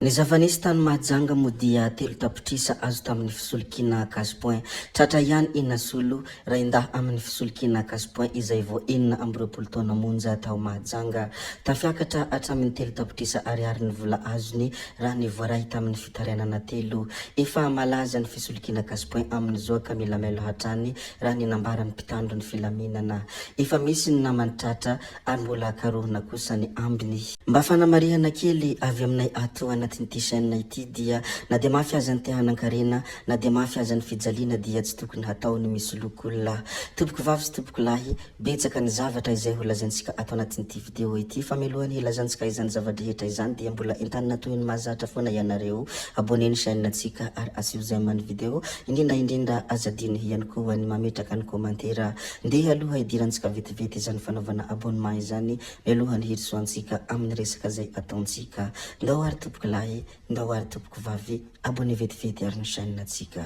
Ny zava-nisy tany Mahajanga moa dia 3 tapitrisa azo tamin'ny fisolokiana cash point. Tratra ihany i Nasolo, raindahy amin'ny fisolokiana cash point izay vao 26 taona monja tao Mahajanga. Tafiakatra hatramin'ny 3 tapitrisa ariary ny vola azony raha ny voaray tamin'ny fitarainana telo. Efa malaza ny fisolokiana cash point amin'izao ka mila mailo hatrany raha ny nambaran'ny mpitandro ny filaminana. Efa misy ny namany tratra ary mbola karohina kosa ny ambiny. Mba fanamarihana kely avy aminay ato anatin'ity chaîne ity dia na dia mafy aza ny te hanankarena, na dia mafy aza ny fijaliana dia tsy tokony hatao ny misoloky olona. Tompoko vavy sy tompoko lahy, betsaka ny zavatra izay ho lazaintsika ato anatin'ity vidéo ity fa mialohan'ny hilazantsika izany zava-drehetra izany dia mbola entanina toy ny mahazatra foana ianareo abonner ny chaîne ntsika ary asio j'aime ny vidéo, indrindra indrindra aza adino ihany koa ny mametraka ny commentaire. Ndeha aloha hidirantsika vetivety izany fanaovana abonnement izany mialohan'ny hirosoantsika amin'ny resaka izay ataontsika. Ndao ary tompoko lahy, ndao ary tompoko vavy, abonné vetivety ary ny chaîne ntsika.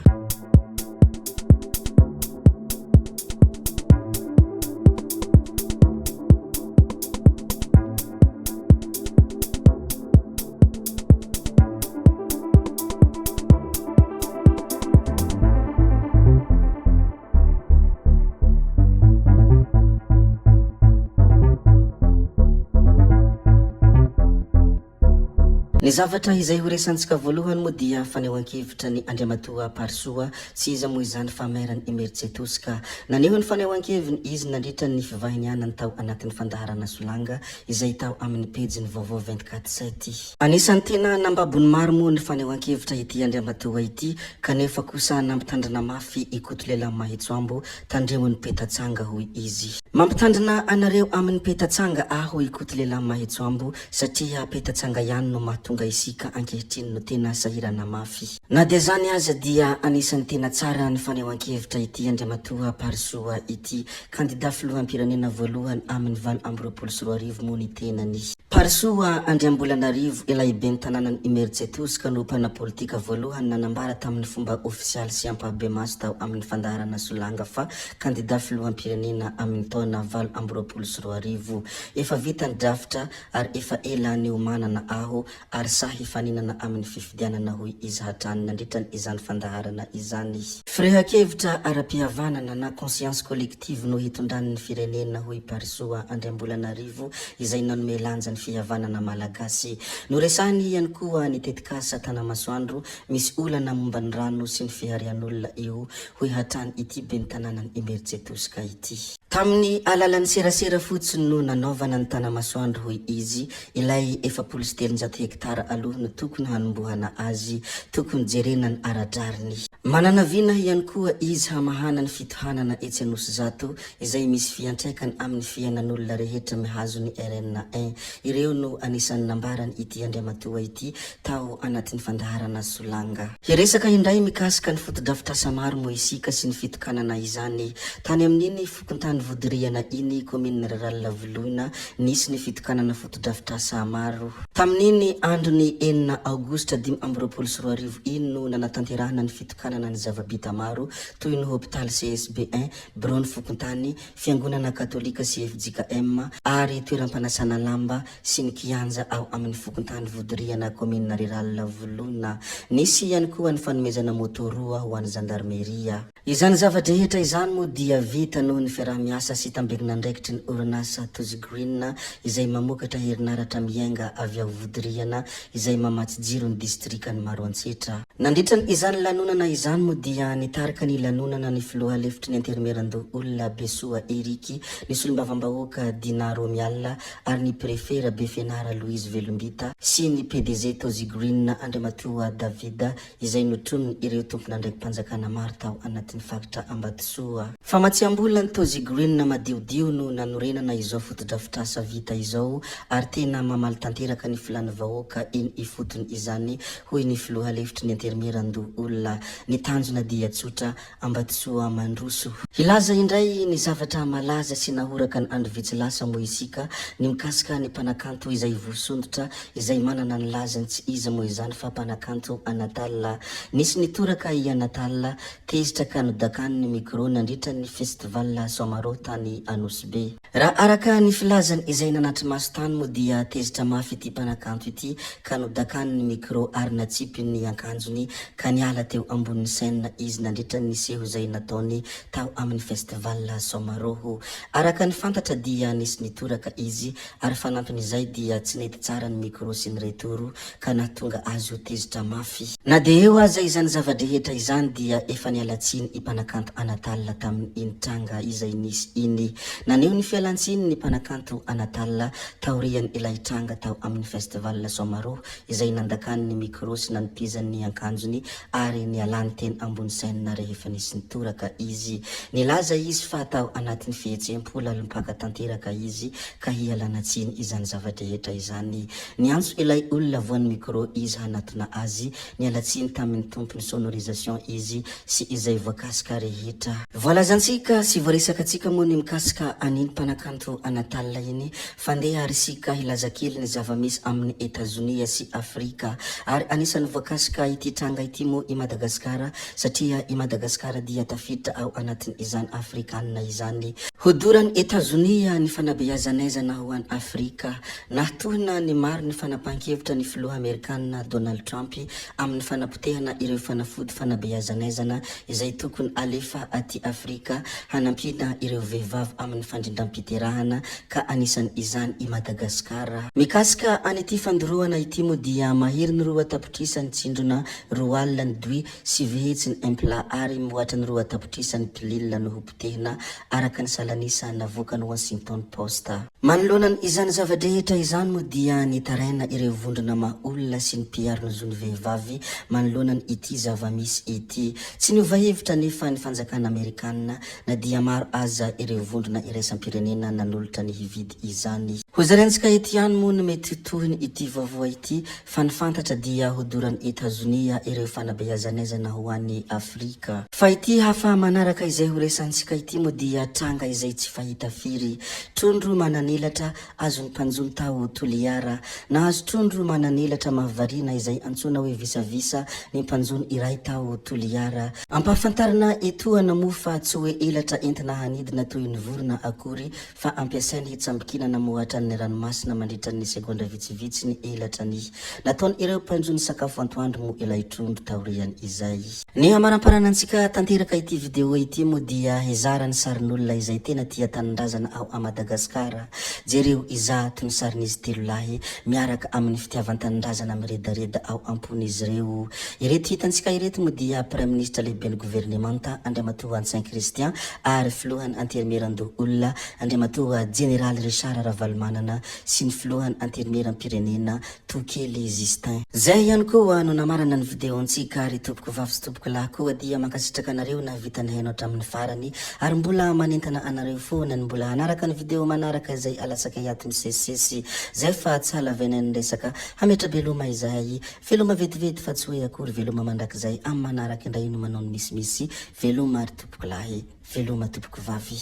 Ny zavatra izay ho resantsika voalohany moa dia fanehoan-kevitra ny Andriamatoa Parisoa, tsy iza moa izany fa Maire Imerintsiatosika. Naneho ny fanehoan-keviny izy nandritra ny fivahinianany tao anatin'ny fandaharana Solanga izay tao amin'ny pejiny vaovao 24 sept. Anisan'ny tena nambabo ny maro moa ny fanehoan-kevitra ity Andriamatoa ity Kanefa kosa nampitandrina mafy i Koto lehilahy Mahitsoambo, tandremo ny peta-tsanga hoy izy. Mampitandrina anareo amin'ny peta-tsanga aho i Koto lehilahy Mahitsoambo satria peta-tsanga ihany no mahatonga isika ankehitriny no tena sahirana mafy. Na dia izany aza dia anisan'ny tena tsara ny fanehoan-kevitra ity Andriamatoa Parisoa ity. Kandida filoham-pirenena voalohany amin'ny 2028 moa ny tenany. Parisoa Andriambolanarivo, ilay ben'ny tanànan'i Imerintsiatosika no mpanao politika voalohany nanambara tamin'ny fomba ofisialy sy ampahibemaso tao amin'ny fandaharana Solanga fa kandida filoham-pirenena amin'ny taona 2028. Efa vita ny drafitra ary efa ela niomanana aho ary sahy hifaninana amin'ny fifidianana hoy izy hatrany nandritra izany fandaharana izany. Firehan-kevitra ara-pihavanana na conscience collective no hitondrany ny firenena hoy Parisoa Andriambolanarivo izay nanome lanja ny fihavanana malagasy. Noresahiny ihany koa ny tetikasa Tanamasoandro, misy olana momba ny rano sy ny fiharian'olona io hoy hatrany ity ben'ny tanànan'i Imerintsiatosika ity. Tamin'ny alalan'ny serasera fotsiny no nanaovana ny Tanamasoandro hoy izy, ilay 340 hektara aloha no tokony hanombohana azy, tokony jerena ny ara-drariny. Manana vina ihany koa izy hamahana ny fitohanana etsy Anosizato izay misy fiantraikany amin'ny fiainan'olona rehetra mihazo ny RN un. Ireo no anisan'ny nambarany ity Andriamatoa ity tao anatin'ny fandaharana Solanga. Hiresaka indray mikasika ny fotodrafitrasa maro moa isika sy ny fitokanana izany. Tany amin'iny fokontany Vodirihana iny, kaominina rurale Voloina, nisy ny fitokanana fotodrafitrasa maro. Tamin'iny andron'ny enina aogositra 2025 iny no nanatanterahana ny fitokanana ny zava-bita maro toy ny hopitaly CSB ii, biraon'ny fokontany, fiangonana katolika sy fjkm ary toeram-panasana lamba sy ny kianja ao amin'ny fokontany Vodirihana kaominina rurale Volona. Nisy ihany koa ny fanomezana moto roa ho an'ny zandarmeria. Izany zava-drehetra izany moa dia vita noho ny fiaraha-miasa sy tamberin'andraikitry ny orinasa Tozy Green izay mamokatra herinaratra miainga avy ao Vodirihana izay mamatsy jiro ny distrikan'i Maroantsetra. Nandritra izany lanonana izany moa dia nitarika ny lanonana ny filoha lefitry ny Antenimierandoholona Besoa Eric, ny solombavambahoaka Dina Romiala ary ny Préfet Rabefenara Louise Velombita sy ny PDG Tozy Green Andriamatoa David izay notroniny ireo tompon'andraiki-panjakana maro tao anatin'ny faritra Ambatosoa. Famatsiam-bola ny Tozy Green madiodio no nanorenana izao fotodrafitrasa vita izao ary tena mamaly tanteraka ny filan'ny vahoaka eny ifotony izany hoy ny filoha lefitry ny Antenimierandoholona. Ny tanjona dia tsotra, Ambatosoa mandroso. Hilaza indray ny zavatra malaza sy nahoraka ny andro vitsy lasa moa isika, ny mikasika ny mpanakanto izay voasondotra, izay manana ny lazany tsy iza moa izany fa mpanakanto Anatal. Nisy nitoraka i Anatal, tezitra ka. ka nodakany ny micro nandritra ny festival Soamaro tany Anosibe. Raha araka ny filazany izay nanatri-maso tany moa dia tezitra mafy ity mpanakanto ity ka nodakany ny micro ary natsipiny ny ankanjony ka niala teo ambonin'ny scène izy nandritra ny seho izay nataony tao amin'ny festival Soamaroho. Araka ny fantatra dia nisy nitoraka izy ary fanampin'izay dia tsy nety tsara ny micro sy ny retour ka nahatonga azy ho tezitra mafy. Na dia eo aza izany zava-drehetra izany dia efa niala tsiny i mpanakanto Anatal tamin'iny tranga izay nisy iny. Naneho ny fialan-tsiny ny mpanakanto Anatal taorian' ilay tranga tao amin'ny festival Soamaroa izay nandakany ny micro sy nanipizany ny ankanjony ary nialany teny ambony scène rehefa nisy nitoraka izy. Nilaza izy fa tao anatin'ny fihetseham-po lalim-paka tanteraka izy ka hialana tsiny izany zava-drehetra izany. Niantso ilay olona voan'ny micro izy hanatona azy, niala tsiny tamin'ny tompon'ny sonorisation izy sy izay voakasika rehetra. Voalazantsika sy voaresakantsika moa ny mikasika an'iny mpanakanto Anatal iny fa ndeha ary isika hilaza kely ny zava-misy amin'i Etazonia sy Afrika. Ary anisan'ny voakasika ity tranga ity moa i Madagasikara satria i Madagasikara dia tafiditra ao anatin'izany Afrikanina izany. Hodoran'i Etazonia ny fanabeazan'aizana ho an'i Afrika. Nahatohina ny maro ny fanapahan-kevitra ny filoha Amerikanina Donald Trump amin'ny fanapotehana ireo fanafody fanabeazan'aizana izay tokony alefa aty Afrika hanampiana ireo vehivavy amin'ny fandrindram-piterahana ka anisan'izany i Madagasikara. Mikasika an'ity fandoroana ity moa dia maherin'ny 2 tapitrisa ny tsindrona, 20 ny dwi, 900 ny impla ary mihoatra ny 2 tapitrisa ny pilila no hopotehina araka ny salanisa navoakan'ny Washington Post. Manoloana izany zava-drehetra izany moa dia nitaraina ireo vondrona maha olona sy ny mpiaro ny zon'ny vehivavy manoloana ity zava-misy ity. Tsy niova hevitra anefa ny fanjakana amerikanina na dia maro aza ireo vondrona iraisam-pirenena nanolotra ny hividy izany. Hozaraintsika eto ihany moa ny mety ho tohiny ity vaovao ity fa ny fantatra dia hodoran'i Etazonia ireo fanabeazan'aizana ho an'i Afrika. Fa ity hafa manaraka izay ho resantsika ity moa dia tranga izay tsy fahita firy. Trondro manan'elatra azon'ny mpanjono tao Toliara. Nahazo trondro manan'elatra mahavariana izay antsoina hoe visavisa ny mpanjono iray tao Toliara. Ampahafantarina etoana moa fa tsy hoe elatra entina hanidina toy ny vorona akory fa ampiasainy hitsambikinana mohatra ny ranomasina mandritra ny segondra vitsivitsy ny elatrany. Nataon'ireo mpanjono sakafo antoandro moa ilay trondro taorian'izay. Ny hamaramparana antsika tanteraka ity video ity moa dia hizara ny sarin'olona izay tena tia tanindrazana ao a Madagasikara. Jereo izato ny sarin'izy telo lahy miaraka amin'ny fitiavan-tanindrazana miredareda ao am-pon'izy ireo. Ireto hitantsika ireto moa dia Praiminisitra lehiben'ny governemanta Andriamatoa Ntsay Christian ary filohan'ny Antenimierandoholona Andriamatoa Jeneraly Richard Ravalomanana sy ny filohan'ny Antenimierampirenena Tokely Justin. Zay ihany koa no namarana ny video-ntsika ry tompoko vavy sy tompoko lahy koa dia mankasitraka anareo nahavita nihaino hatramin'ny farany ary mbola manentana anareo foana ny mbola hanaraka ny video manaraka izay alatsakay ato misesisesy zay fa tsy halavaina ny resaka hametra-beloma izahay veloma vetivety fa tsy hoe akory veloma mandrakizay amin'ny manaraka indray no manao ny misimisy veloma ry tompoko lahy veloma tompoko vavy.